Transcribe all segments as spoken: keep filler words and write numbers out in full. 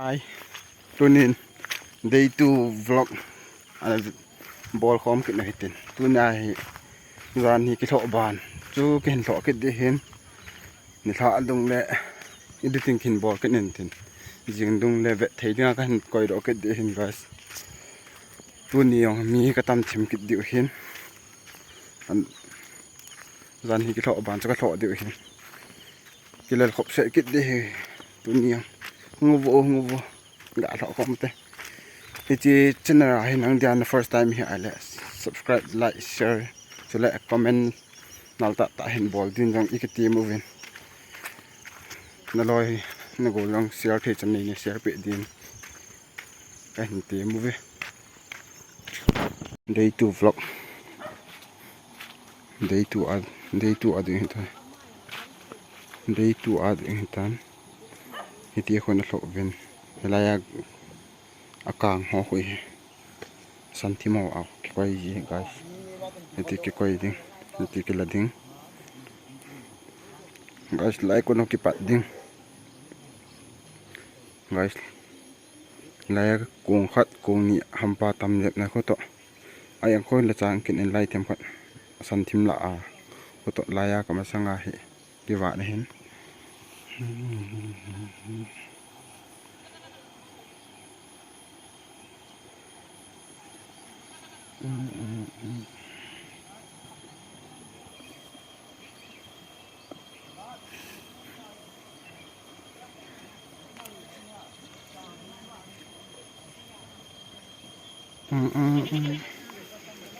Hi, tunin day two vlog ana bol khom kit na hitin. Tuni a hi jan hi kilhoh ban chu kihin lhoh kit ding hin. Nilhah dung le editing kihin bol kit in tin. Jing dung le vet thei dinga kahin koi doh kit ding hin, guys. Tuni jong mi katam thim kit diu hin. An, jan hi kilhoh ban chu kalhoh diu hin. Kilel khop seh kit ding hi. Tuni jong. Hung uvo, hung uvo. Ga lhoh khom te. Hiche channel a hi nang dia na first time hi ahile subscribe, like, share, chule comment nal tah tah hin bol din jong i kitem uvin. Na loi na gol jong share thei chan nei nei share peh din. Kahin tem uve. Day two vlog. Day two a, day two a ding hitan. Day two a ding hitan. Hiti khun alhoh uvin. Hilai a akang ho khu hi. Santhim ho a kikoi ji, guys. Hiti kikoi ding. Hiti kila ding. Guys, lai khun ho kipat ding. Guys. Lai a kong khat, kong ni hampa tam jep na khu toh. Ai ang khoi la chang kin in lai them khat. Santhim la a. Khu toh lai a kamasanga hi. Kiva na hin.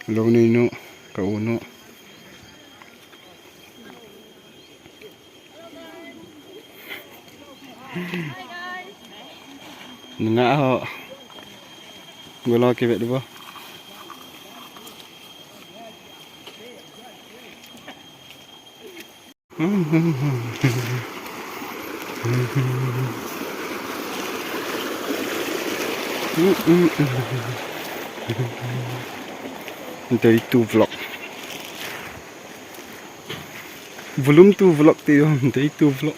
Lou nei nu, ka u nu. Nga ho. Golo ke vet bo. Day two vlog. Volume two vlog ti yo, day two vlog.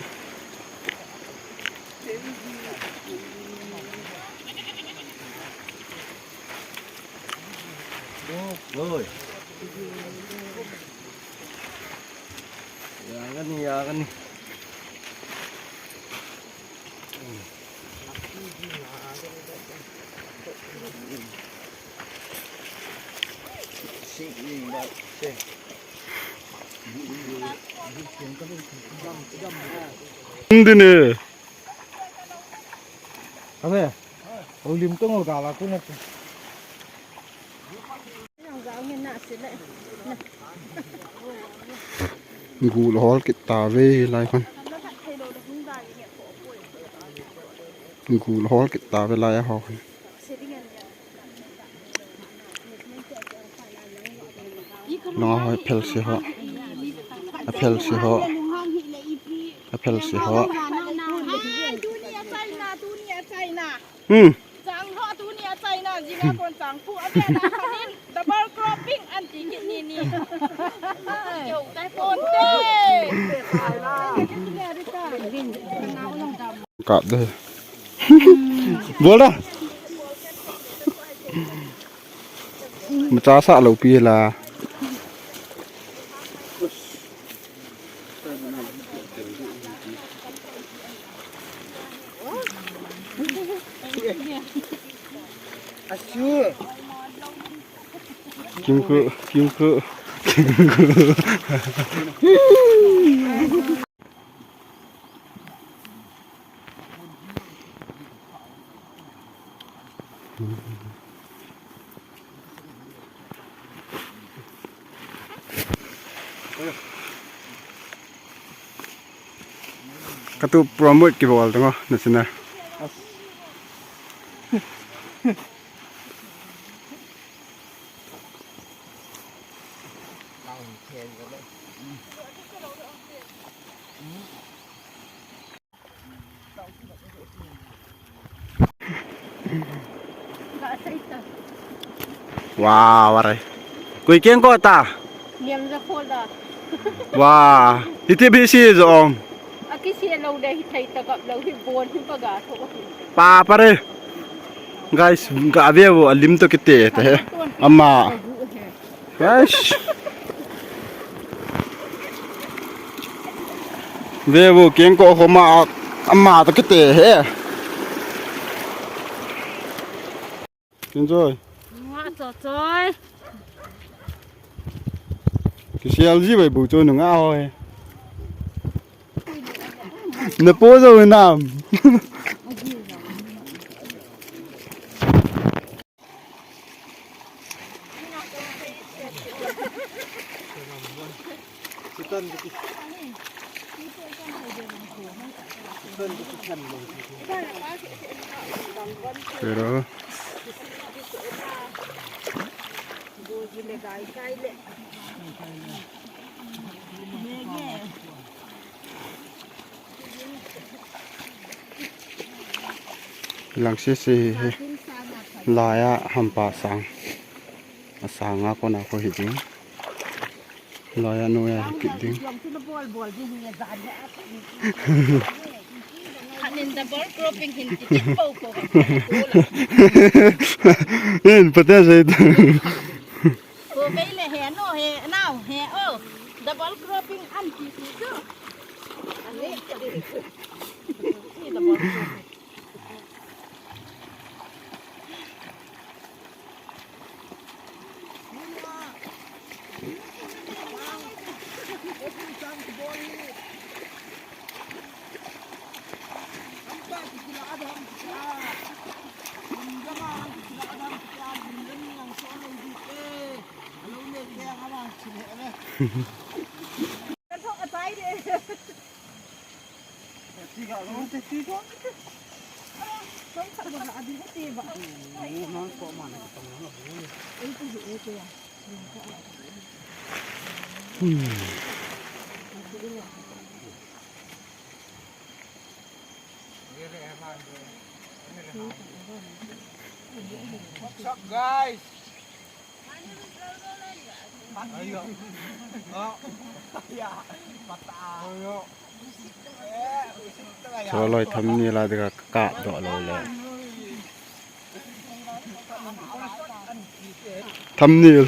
Oi. Yagani, yagani. Hindi ne. Abe, ulim tong gal aku na. Gul hol kit tave lai khun. Gul hol kit tave lai a ho khun. Long a ho phel se ho. A phel se ho. A phel se ho. Hmm. Chang ho tuni a China jinga kon chang pu a vena khanin double cropping anti kit ni ni. Yo, tai pon te. Kap de. Bol da. Macha sa lou pi la. Asu. Kim khu, kim khu, kim khu. Katu promote kibol tang o, na channel. Wow, warai. Kui keng ko ta? Liam ja khol da. Wow, iti bisi jong. Kisi lo le hi thei ta gap lo hi bon hi baga tho hi. Pa pa re. Guys, ga ve vo alim to kite te he. Ama. Guys. Ve vo keng ko khoma ama to kite he. Enjoy. Nga cho choi. Kisial ji bai bu chu nunga hoi. Na po zo nam. Pero Lang sisi hi, hi. Laiya hampa sang. Asanga kona ko hi ding. Laiya noiya hi kit ding. Hanin double cropping hin ti kit po po. Hin pate sai ta. Ko vei le he no he nau he o. Double cropping an ti ti ko. Ani. Ni double cropping. What's up, guys? Cho loi thumbnail a ding ka kap doh lou le. Thumbnail.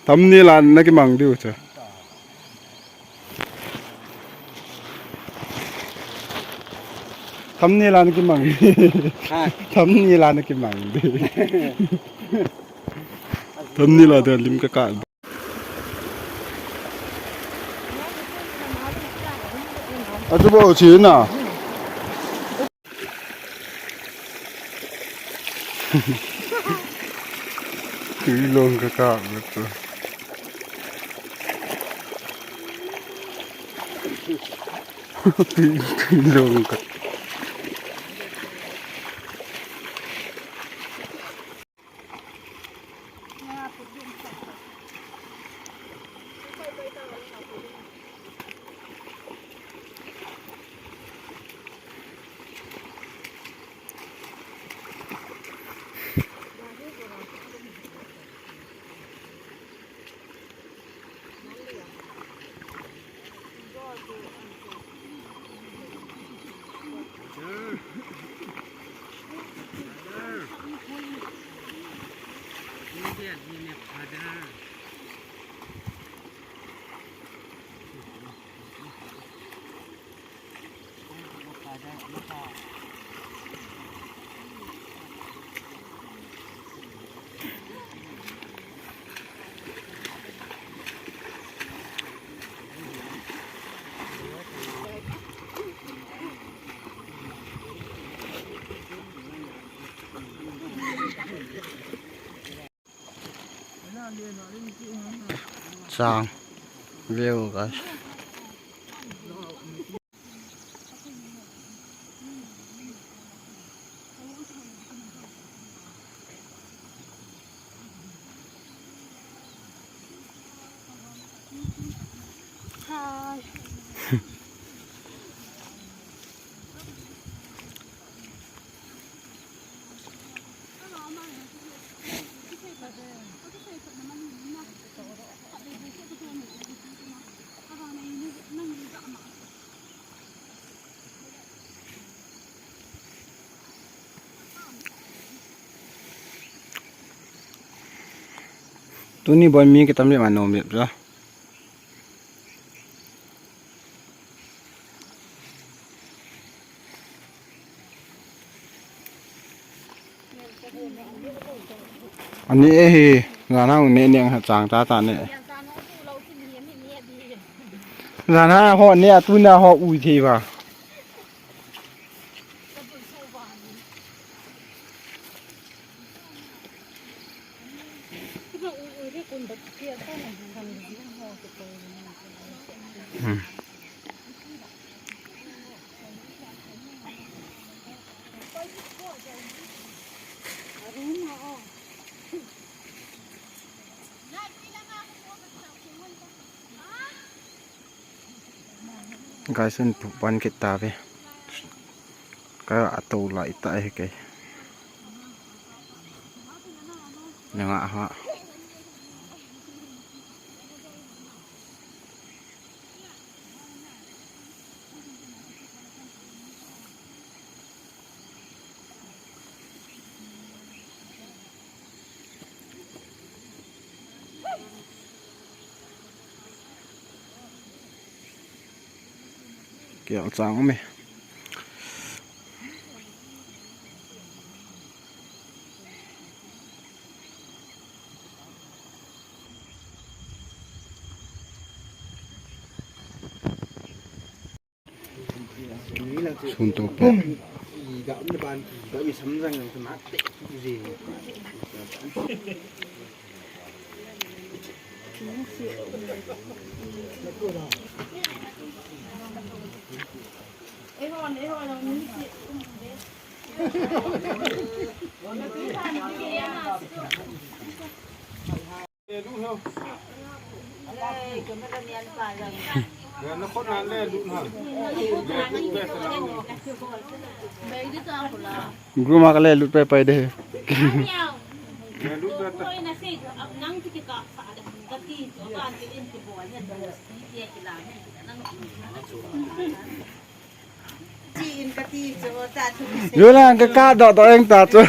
Thumbnail a na kimang diu chu. Thumbnail a na kimang. Ha? Thumbnail a na kimang. Thumbnail a da lim ka ka. Atu bo chi na. Tui long ka ka tu. Tui, tui long ka. Chang view, guys. Hi. Tuni boi mi kitam le ma nom le ja. Ani e hi, jana u ne ne ha chang ta ta ne. Jana ho ne, a tuna ho ui thei ba. Hmm. Guys, an pu pan kit ta ve. Ka a to lai ta hi kei. Nanga ha. Kial chang um e. Sun to pe. Guma ka le lut pe pai de. Yola ka ka do do eng ta chu.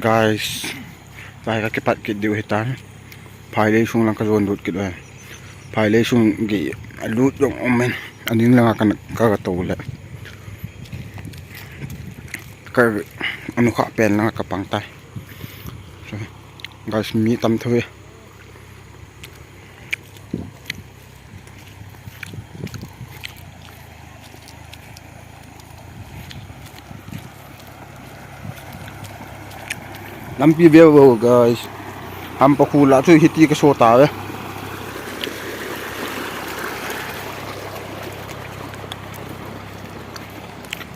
Guys, tai ka kipat kit diu hitan. Phailei sung lang ka jon lut kit uve. Phailei sung gei lut jong um in. Aning langa ka, ka, ka to le. Ka anu kha pen langa ka pang tai. So, guys, mi tam tho e. Lampi veu veu, guys. Hampa khu la chu hiti ka so ta ve.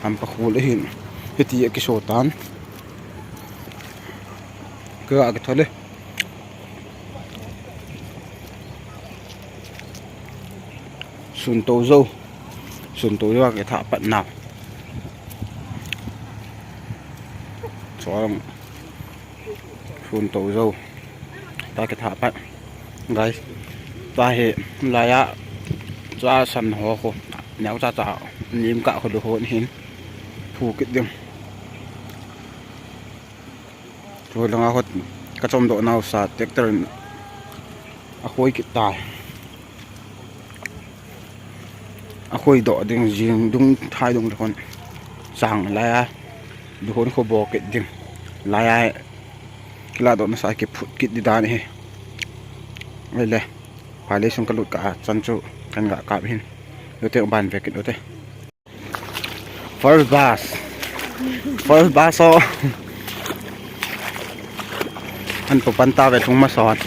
Hampa khu le hin hiti ka so tan. Ka, ka thole. Sun to jo. Sun to jo a kitha pat nau. Chuang. Sun to jo. Ta kitha pat. Guys. Ta hi laiya. Cha san ho ko. Neo cha cha. Nim ka ko do ho hin. Phu kit ding. Chu langa hot ka chom doh nau sa tractor in a khoi kit tai. A khoi doh ding jing dung thai dung le hon. Sang laiya. Lu hon kho bo kit ding. Laiya kila doh na sa kiphut kit di dan hi. Ai le. Phailei sung ka lut ka a chan chu kan ga kap hin. Lu te ban ve kit u te. First bus. First bus o. An pu pan ta ve thung ma sot.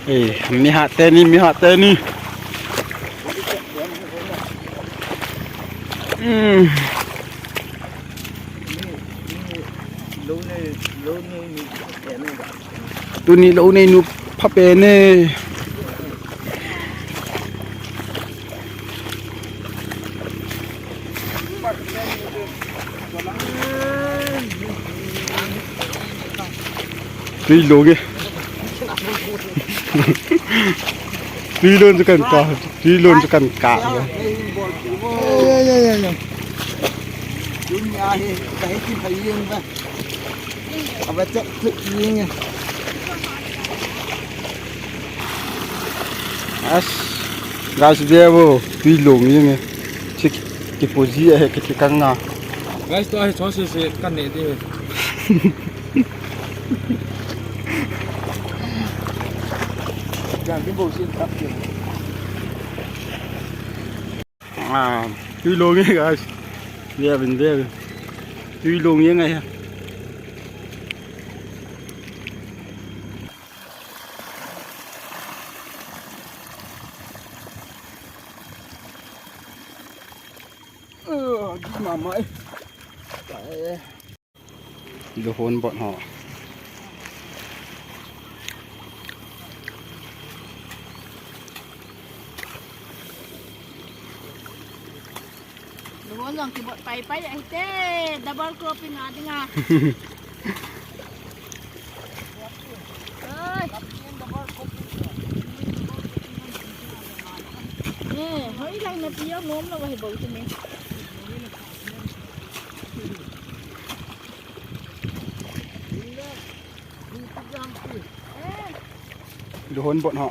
Ei, mi ha te ni, mi ha te ni. Hmm. Tuni lou nei nu pha pen e. Tui long e. Tui long chu kan kah. Tui long chu kan kah. As, guys, ve vo, tui long jeng e. Chik, kipoji ahi, kiti kang a. Guys, tua hi chose se kan ne de. Jam bimbo sin tap ke. Ah, tui long e, guys. Ve uvin, ve uvin. Tui long jeng ahi. Ơ, di mama e. Luhon bot ho. Luhon jong kibot pai pai ahi te, double cropping a dinga. Oi. Eh, hoi lang na pia ngom lo hi bou tu me. Luhon bot ho.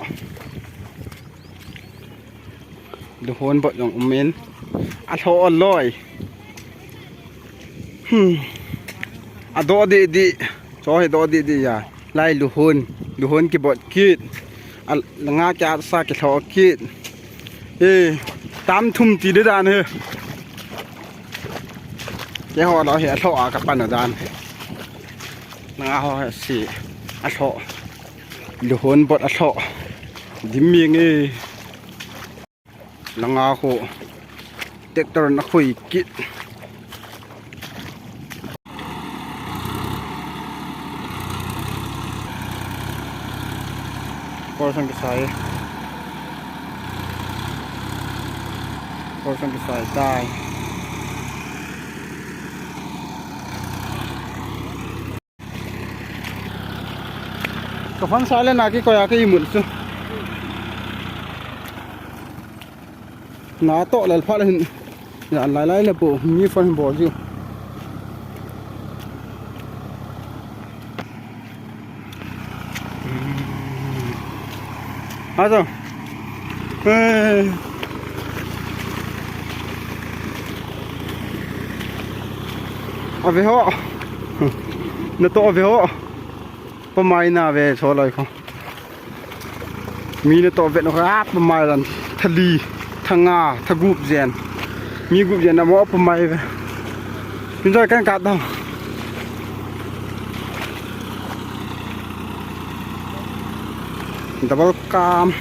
Luhon bot jong um in. Alhoh loi. Hmm. Adoh didi. Cho hi doh didi a. Lai luhon. Luhon kibot kit. Al nga kia sa kilhoh kit. Eh, tam thum ti de dan he. Keiho lou hi alhoh a kapan u dan. Nga ho hi si alhoh. Luhon bot alhoh. Dim mi nge. Langa ho. Tractor na khui kit. Kol sang kisai. Kol sang kisai tai. Ka phone silent a kikoi a ka imut chu. Na toh lel phat le hin. Jan lai lai le po, mi phone hin bol chu. Ajo. Eh. Ave ho. Na toh ave ho. Pamai na ve so lai kho. Mi na toh vet no kha pamai lan thali, thanga, thagup jen. Mi gup jen amo pamai ve. Enjoy kan ka da. Double cam.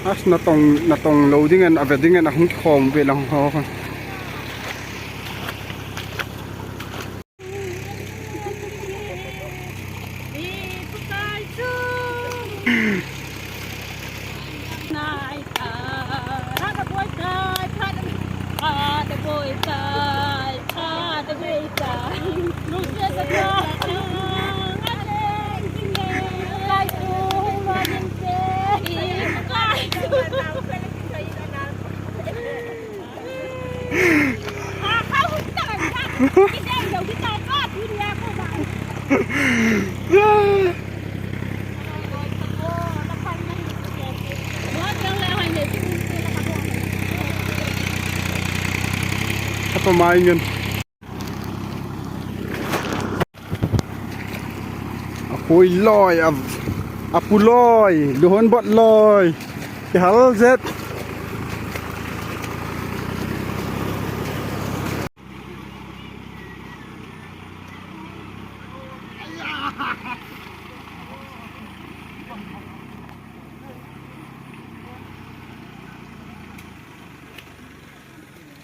As na tong, na tong lo ding an, ave ding an, ahung khom ve lang ho. Apa mai ngen. Akoi loi, a, apu loi, luhon bot loi. Kihal jet.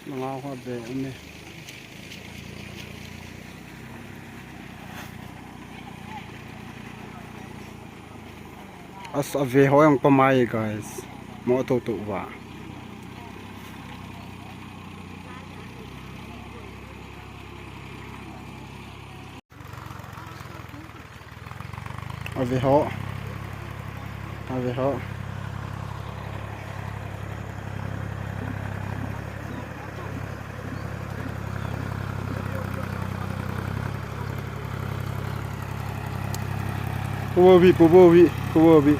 Nangau kha be ane. As ave ho jong pamai, guys. Mo to to wa. Ave ho. Ave ho. Kubobi, kubobi, kubobi.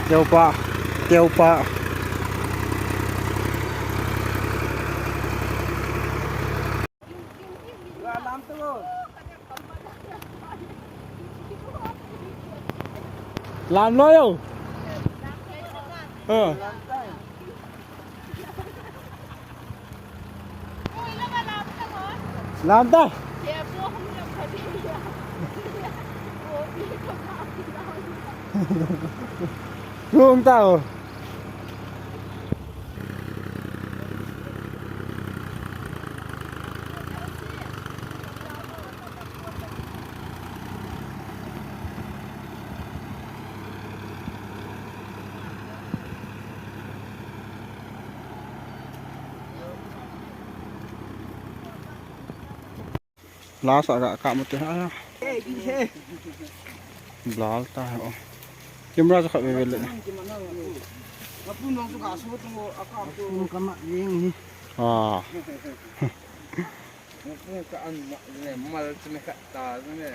Teupa, teupa. Lam lo yo. Ờ. Lam ta. Rum ta. Last aga ka mute ha. Blur ta ho. Camera chu khat ve ve le. Ka pu nong chu ka so tung o, a ka pu ka ma jing hi. Ah. Ka pu ka an ma le mal chu me khat ta ne.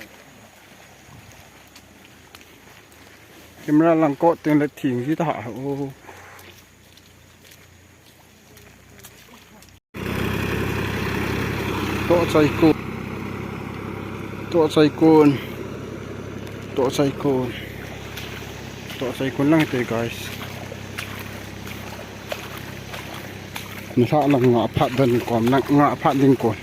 Camera lang ko teng le thing ji ta ha o. Toh chai kun. Toh chai kun. Toh chai kun. Toh chai kun lang te, guys. Nilhah lang nga phat ding kon, nga phat ding kon.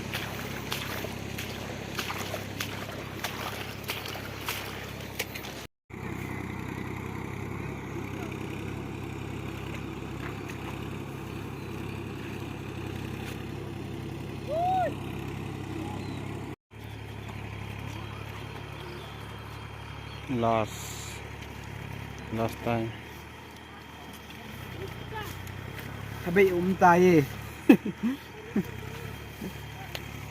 Last, last time. Khatvei um tai e.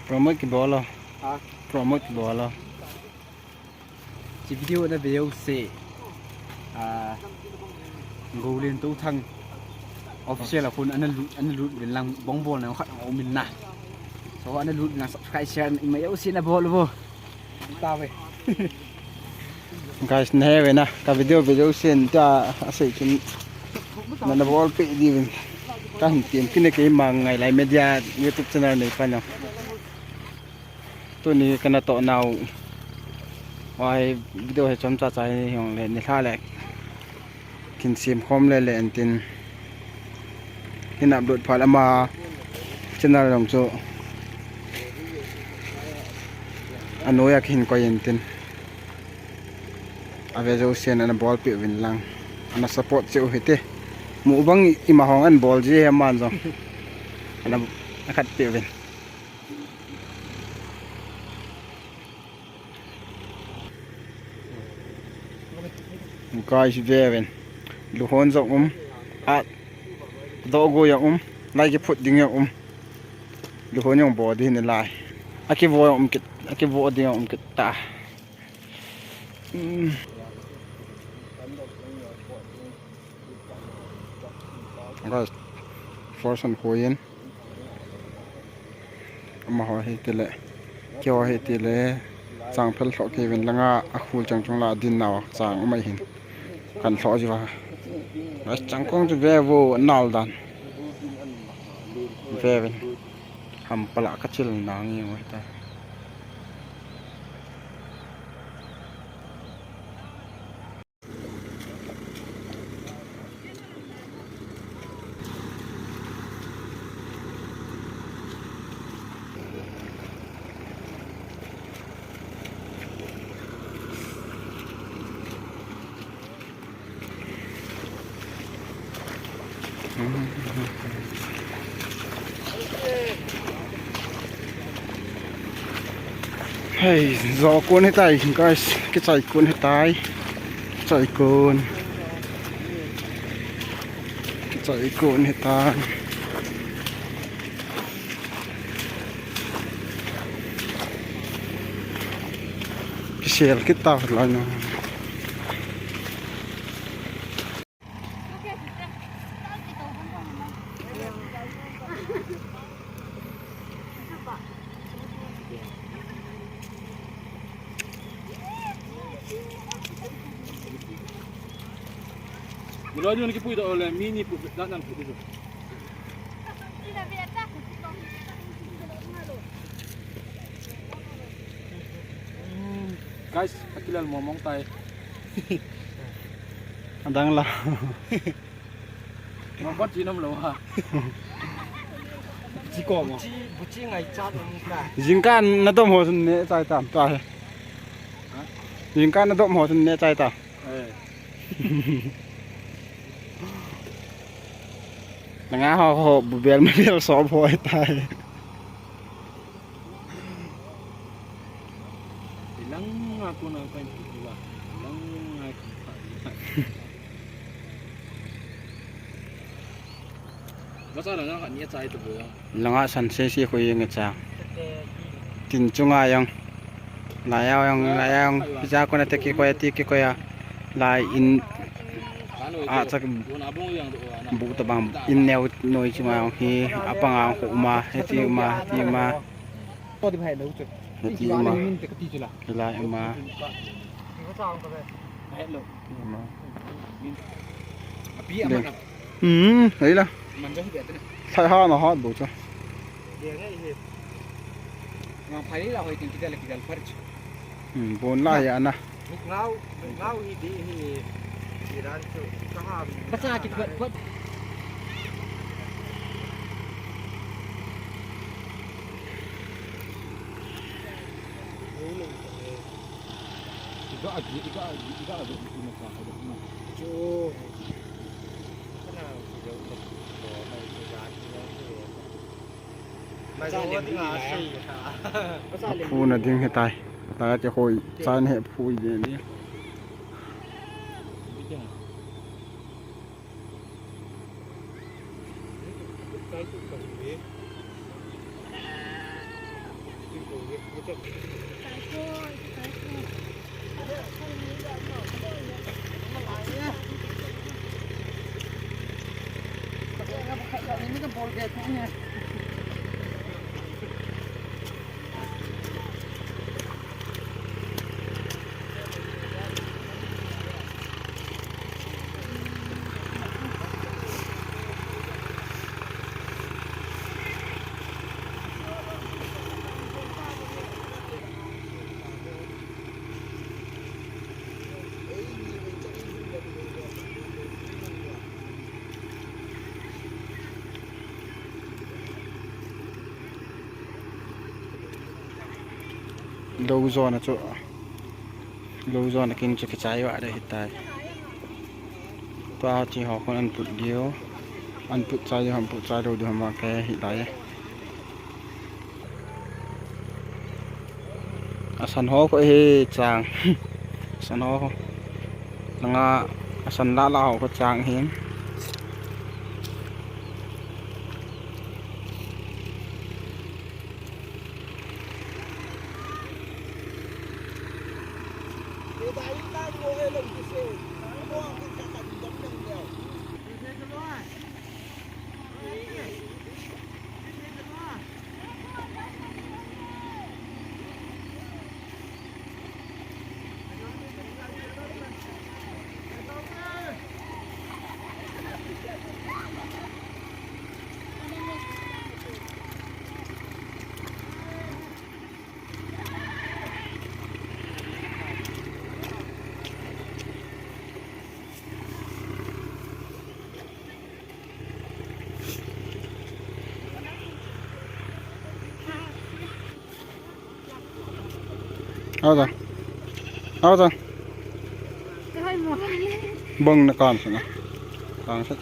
Promote kibol lo. Ha? Promote kibol lo. Hiche video na veu se. Ah, Golden Touthang official a khun ana lut, ana lut vin lang bong bol na khat a um in na. So ana lut vin lang subscribe share ima jouse na bol vo. Ta ve. Guys, na he ve na ka video ve jouse ta a sei chun na na bol pe di vin. Ka hin tem kine kei mang ngai lai media YouTube channel nei pa na. Tuni kana toh nau. Wai video hi chomcha cha hi hung le nilhah le. Kin sim khom le le entin. Kin upload phat ama channel jong chu. Anoiya kin koi entin. Ave jouse na ana bol pe vin lang. Ana support cheh u hite. Mu bang ima hung ana bol ji he man jong. Ana khat pe vin. Guys, ve ven. Luhon jong um. A dogo jong um. Lai kiphut ding jong um. Luhon jong bol ding nalai. Akivo jong um kit. Akivo ding jong um kit ta. Hmm. Guys, first and koi in. Amaho hi tile. Keiho hi tile. Changphel lhoh kei vin langa a khul chang chung la din nau chang umai hin. Kan lhoh jiu va. Guys, changkong chu ve vo nal dan. Ve vin. Ham pala ka chil nang i mo ta. Hei, jo kon hitai, guys, kichai kon hitai. Kichai kon. Ikon hitan. Kisel kit tau lai no. Mula ni kipui ta ole, mini pu, dan nan pu tu. Guys, akilal momong tai. Adang la. Mong pat chin om lo ha. Chi ko mo. Buchi, buchi ngai chat om ta. Jingkah nadom ho sun ne chai tam ta he. Ha? Jingkah nadom ho sun ne chai ta. Eh. Nanga ho ho bu bel ma bel so bo tai. Ilang aku na kan kula. Ilang aku. Masa lang kan ni chai tu bo. Langa san se se ko yeng cha. Tin chunga yang. Lai yang, lai yang. Pija ko na te ki ko ya ti ki ko ya. Lai in a chak bu ta bang in neo noi chunga yang hi apang ang ko uma, heti uma, heti uma. Heti uma. Lai uma. Hello. Uma. Api amat. Hmm, hei la. Man jo hi bete na. Thai ha na ha bo cha. Dia ngai hi. Nga phai la hoi tin kidal kidal par chu. Hmm, bon la ya na. Ngau, ngau hi di hi. Iran chu ka ha. Basa ki pat pat. Iga agi, iga agi, iga agi, iga agi. Chu. Phu na ding he tai. Ta che hoi, chan he phu de ni. Lou jona chu, lou jona kin chu kichai vah ding ahitai. Tua chi ho khun an put diu, an put chai diu ham, put chai lou diu ham, ke hi lai. Asan ho ko hi chang. Asan ho. Langa asan la la ho ko chang hin. Aw ta. Aw ta. Bang na kan sana. Kan sa.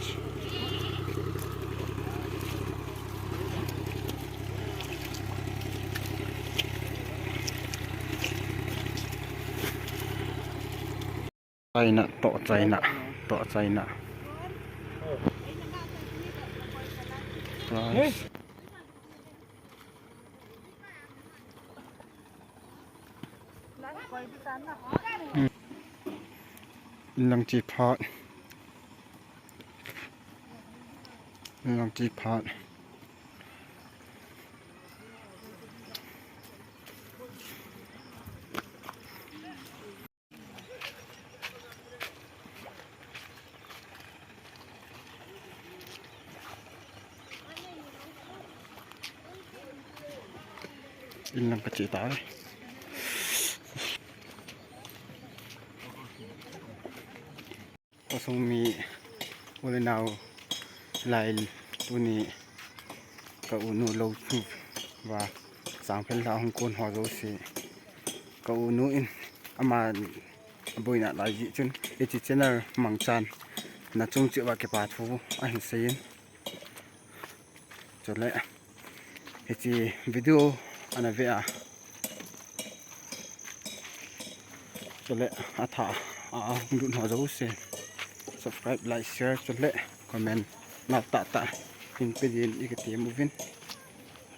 China, to China, to China. Guys. Hmm. Inlang chi phat. Inlang chi phat. Inlang kache tai. Khosung mi u le nao lai tuni ka u nu lou chu va Sangphel la hung kon ho jouse ka u nu in ama boina lai ji chun hiche channel mangchan na chung chu va kipa thu ahin seiyin. Chule hiche video ana ve a, chule atha a hung lut ho jouse subscribe, like, share, chule comment na tah tah in pe din i kati uvin.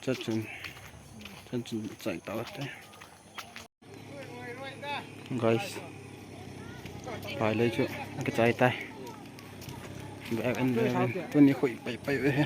Chachun, chachun chai tau te. Guys, pai lei chu akichai tai. Ve en, ve en. Tuni khoi pai pai ve he.